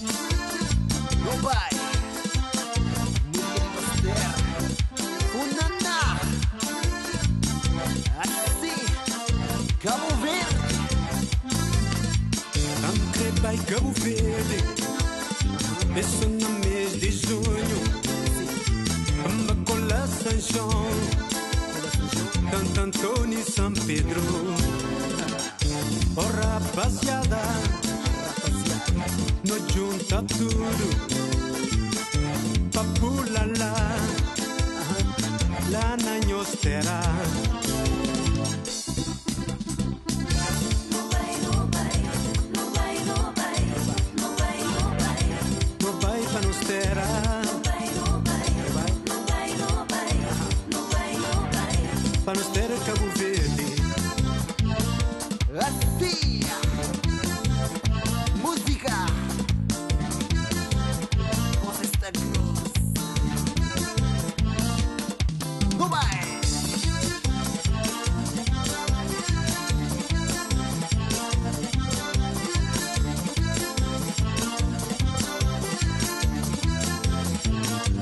No bai Música de nos terra Funaná Assim Cabo Verde N kre bai Cabo Verde É so na mês de junho N ba kola San João Santo Antônio e San Pedro Oh rapaziada No djunta tudo Pa pula lá Lá na nhos terra. No bai pa nos terra. Pa nos terra Cabo Verde. Assim Música Cosa esta cruz No bai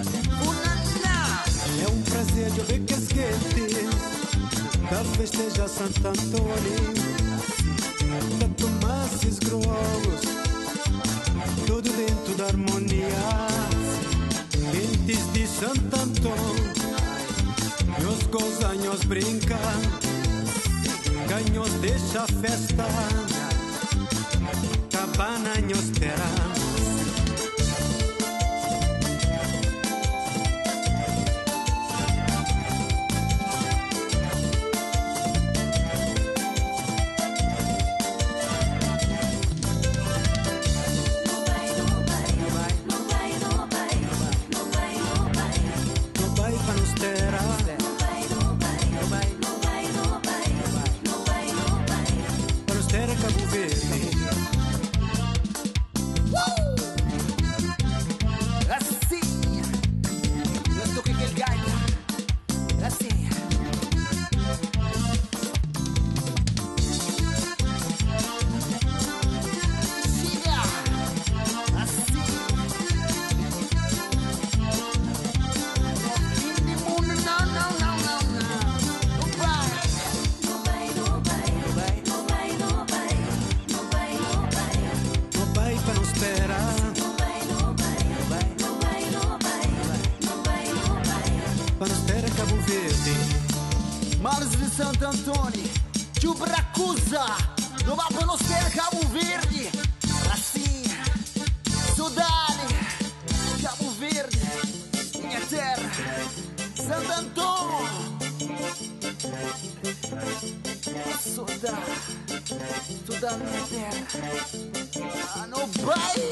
Funaná É um prazer de ouvir que as gentes Da festeja Santo Antônio Da tomar esses grogos Tudo dentro da harmonia Gentes de Santo Antônio Nhos goza, nhos brinca Ka nhos dexa festa Kaba na nhos terra. No bai pa nos terra. Pa nos terra Cabo Verde. Assim Eu toquei aquele gaita Assim Chega Assim Fim de mundo não, não, não, não, não No vai No bai pa nos terra. Pa nos terra Cabo Verde. Males de Santo Antônio Chubracusa No vai pa nos terra Cabo Verde Assim Saudade Cabo Verde Minha terra Santo Antônio Saudade Saudade minha terra Ah, no vai.